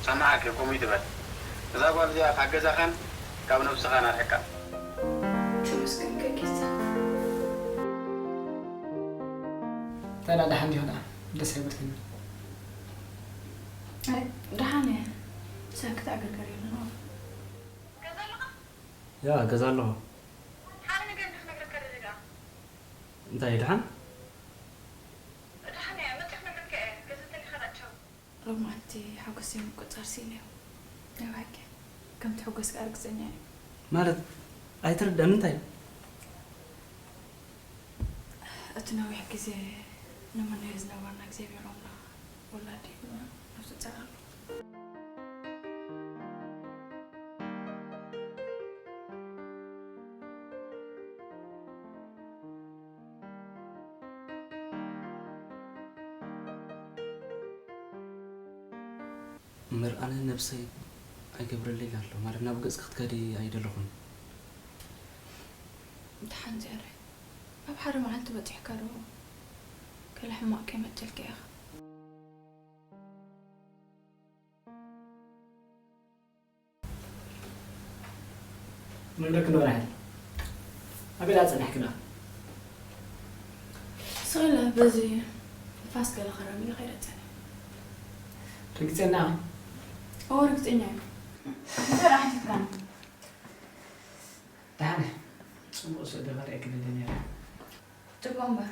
ሰማዓኪ፣ ከምኡ ይትበል። እዛ ጓል እዚኣ ካብ ገዛኻን ካብ ነብስኻን ኣርሕቃ። ተመስገን ከኪት። እንታይ ደኣ ደሓን ዲኹ ደኣ? ደስ ኣይበልክን። ኣይ፣ ደሓን እየ። ሰክት ኣገርገር የለን። ያ፣ ገዛ ኣለኹ። ሓደ ነገር እንድኽነግረካ ደሊኻ። እንታይ ደሓን? ደሓን እየ፣ መፂእ ክነግረካ እየ። ገዛ እንተሊኻ ደኣ ቻው። ሎማዓንቲ ሓጎሰይ ምቁጻር ስኢነዮ። ናይ ብሓቂ ከም ትሕጎስ ከኣ ርግጸኛ እየ። ማለት ኣይትርዳእን እንታይ? እቲ ነዊሕ ግዜ ንምነዮ ዝነበርና እግዚኣብሔር ኣምላኽ ወላዲ ሂቡና ነፍሱ ጸራሉ። እምበር ኣነ ነብሰይ ኣይገብረለይ ኣሎ። ማለት ናብ ገጽ ክትከዲ ኣይደለኹን። ደሓን ዝያዳይ፣ ኣብ ሓደ መዓልቲ በጺሕካ ዶ ገለ ሕማቕ ከይመጸልካ ኢኻ። ነግረክ ዶ ራሄል? ኣበይ ደኣ ጸኒሕክና? ስለ በዚ ንፋስ ገለ ከረሚ ኢለ ከይደ ጸኒሐ። ርግጸኛ? እወ፣ ርግጸኛ እየ። እንታይ ደኣ ሓቲትካኒ? ደሓን እየ። ጽቡቕ ስእሊ ከርእየኪ ደልየ ነይረ። ጽቡቕ እምበር።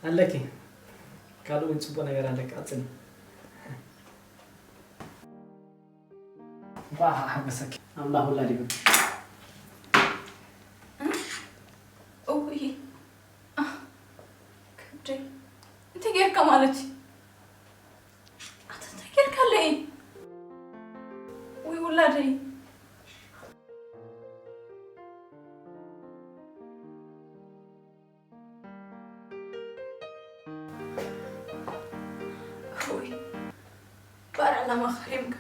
ኣለኪ። ካልእ እውን ጽቡቕ ነገር ኣለኪ፣ ቀጽሊ። እንኳዕ ሓጎሰኪ። ኣምላኽ ወላድ ይሁን። እውይ፣ ኣህ፣ ከብደይ። እንታይ ጌርካ ማለት እዩ? ኣታ እንታይ ጌርካለይ? ውይ ውላደይ። ውይ፣ ባርዕና መኻሪምካ።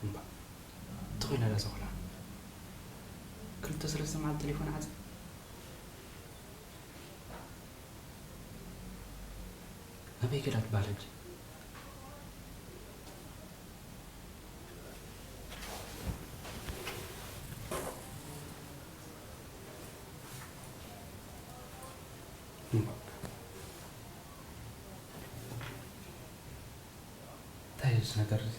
እምባ፣ ተኾይና ዳ ዘኾላ። ክልተ ሰለስተ መዓልቲ ቴሌፎን ዓጽ። ኣበይ ከዳ ትበሃል ሕጂ? እምባ፣ እንታይ እዩ እዚ ነገር እዚ?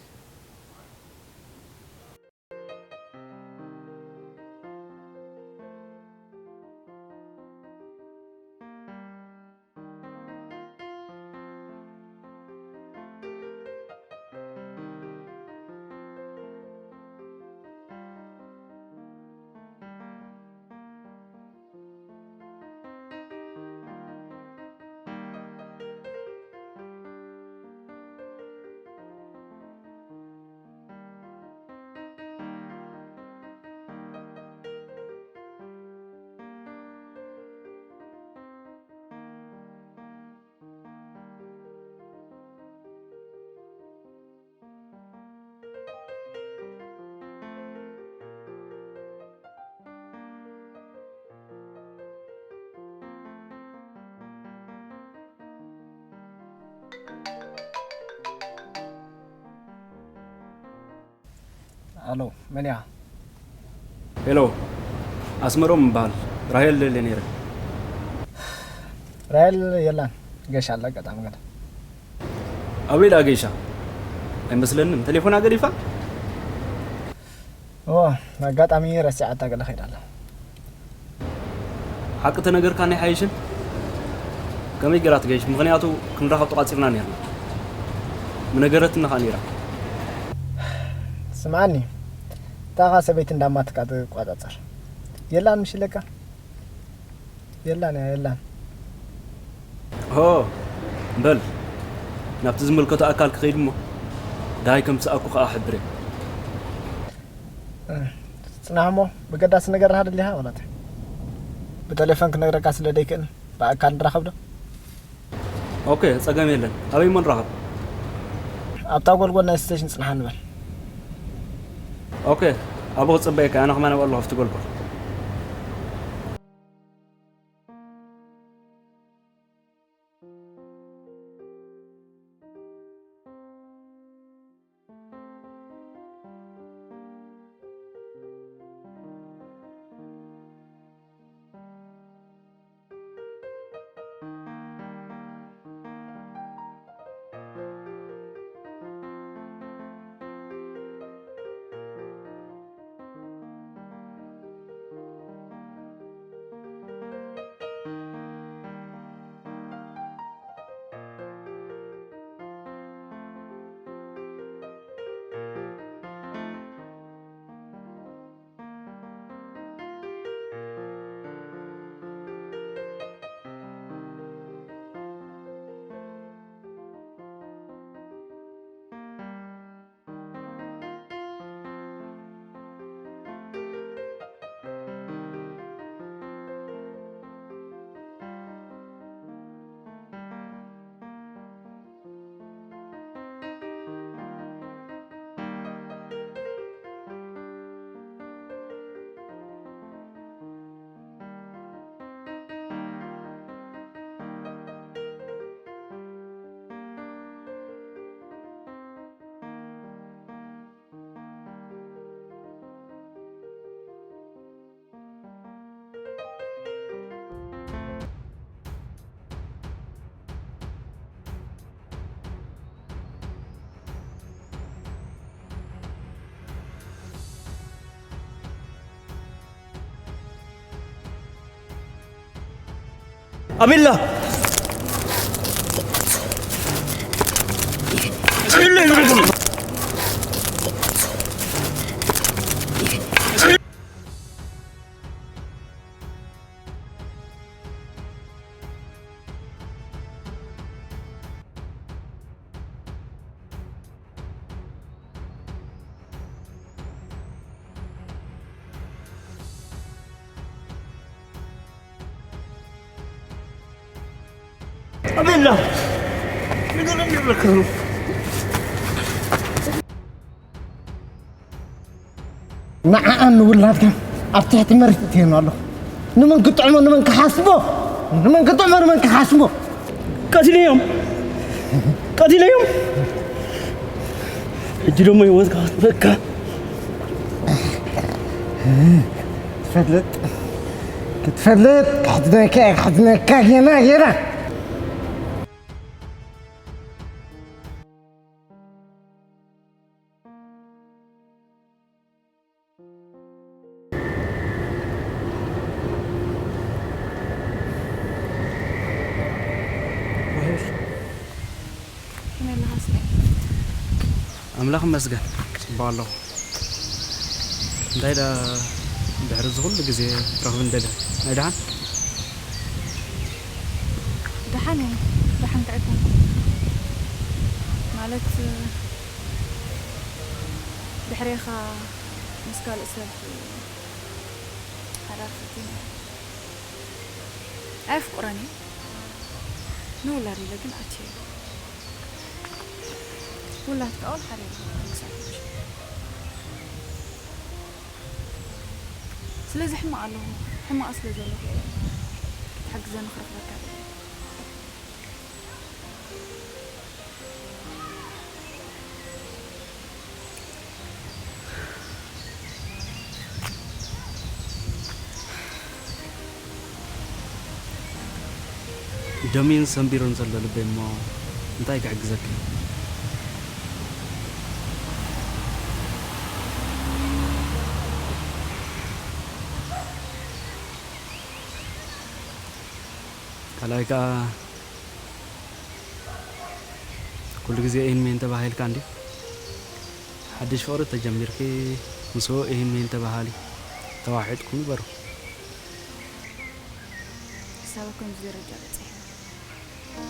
ኣሎ፣ መን እያ? ሄሎ፣ ኣስመሮም እምበሃል። ራሄል ደልየ ነይረ። ራሄል የላን፣ ገሻ ኣላ ኣጋጣሚ ገለ። ኣበይ ደኣ ገይሻ? ኣይመስለንን፣ ቴሌፎና ገዲፋ? እዎ፣ ኣጋጣሚ ረሲዓታ ገለ ከይዳ ኣላ። ሓቂ ተነገርካኒ ኣይሓይሽን? ከመይ ገይራ ትገይሽ? ምኽንያቱ ክንራኸብ ተቋጺርና ነይርና። ምነገረትና ኸኣ ነይራ። ስምዓኒ፣ እታ ኸኣ ሰበይቲ እንዳማትካ ትቋጻጸር። የላን ምሽ ኢለካ? የላን እያ፣ የላን። ሆ፣ በል፣ ናብቲ ዝምልከቶ ኣካል ክኸይድ እሞ፣ ደሃይ ከም ዝሰኣኩ ኸኣ ሕብር እየ። እ፣ ጽናሕ እሞ፣ ብገዳሲ ነገር ሃደሊኻ በላታ። ብቴሌፎን ክነግረካ ስለ ደይክእል፣ ብኣካል ንራኸብ ዶ? ኦኬ፣ ጸገም የለን። ኣበይ እሞ ንራኸብ? ኣብታ ጎልጎል ናይ ስቴሽን ጽናሕ ንበል። ኦኬ፣ ኣብኡ ክጽበየካ፣ ኣነ ከማን ኣብኡ ኣለኹ፣ ኣብቲ ጎልጎል። ኣቤላ! ኣቤላ ይብልኩም! ኣቤላ! ንገረኒ ይብለካ። ንዓኣን ንውላድካን ኣብ ትሕቲ መሬት እትየን ኣለኹ። ንመን ክጥዕሞ፣ ንመን ክሓስቦ፣ ንመን ክጥዕሞ፣ ንመን ክሓስቦ። ቀቲለዮም፣ ቀቲለዮም። ሕጂ ደሞ ህይወትካ ክትበካ። ትፈልጥ፣ ክትፈልጥ፣ ክሕድነካ፣ ክሕድነካ፣ ጌና፣ ጌና። ከመይ ኣለኻ ስለ? ኣምላኽ ይመስገን፣ ጽቡቕ ኣለኹ። እንታይ ደኣ ድሕሪ እዚ ኩሉ ግዜ ረኽቢ እንደለ ናይ ደሓን? ደሓን እየ፣ ደሓን እንታይ ኣይኮንኩ። ማለት፣ ድሕሬኻ ምስ ካልእ ሰብ ሓዳር ፈቲነ። ኣየፍቅሮን እየ። ንውላድ ኢለ ግን ኣትየ። ውላድ ከኣ ወላ ሓደ የለን ክሳብ ሕጂ። ስለዚ ሕማቕ ኣለኹ። ሕማቕ ስለ ዘለኹ እየ ክትሕግዘኒ ክረኽበካ ደልየ። ደምዩን ሰንቢሩን ዘሎ ልበይ እሞ እንታይ ክሕግዘኪ? ካልኣይ ከኣ ኩሉ ግዜ እሂን ሜን ተባሂልካ እንድዩ። ሓድሽ ፍቕሪ ተጀሚርኪ ምስኡ እሂን ሜን ተባሃሊ። ተዋሒጥኩም ግበሩ። ክሳብ ኣብ ከምዚ ደረጃ በጺሐ።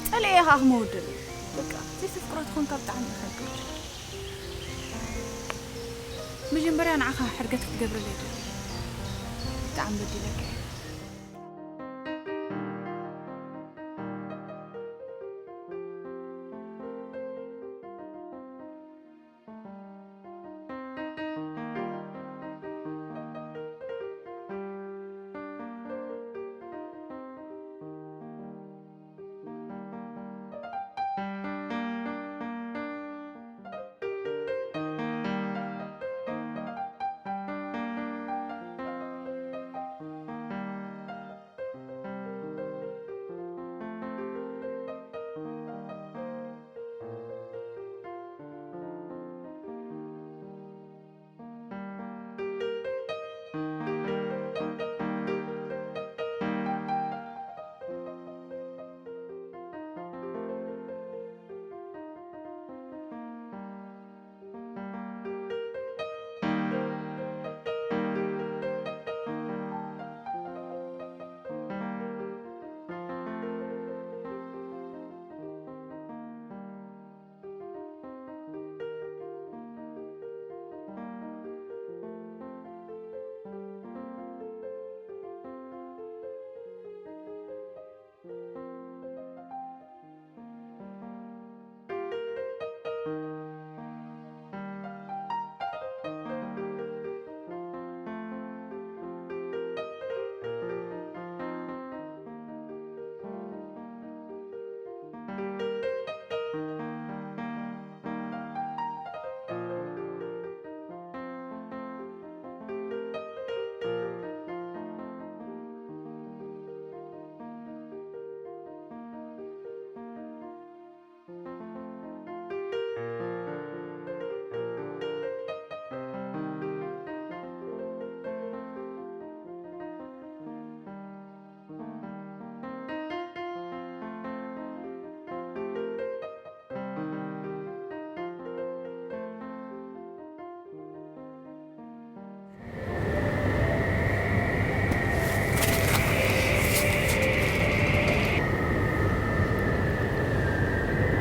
ጸሊኤ ከኣ ክመውት ደልየ። በቃ፣ ዘይተፍቅሮ ተኾንካ ብጣዕሚ ኢኻ ከቢድ። መጀመርያ ንዓኻ ሕርገት ክትገብረለይ ደልየ። ብጣዕሚ በዲለካ እየ።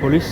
ፖሊስ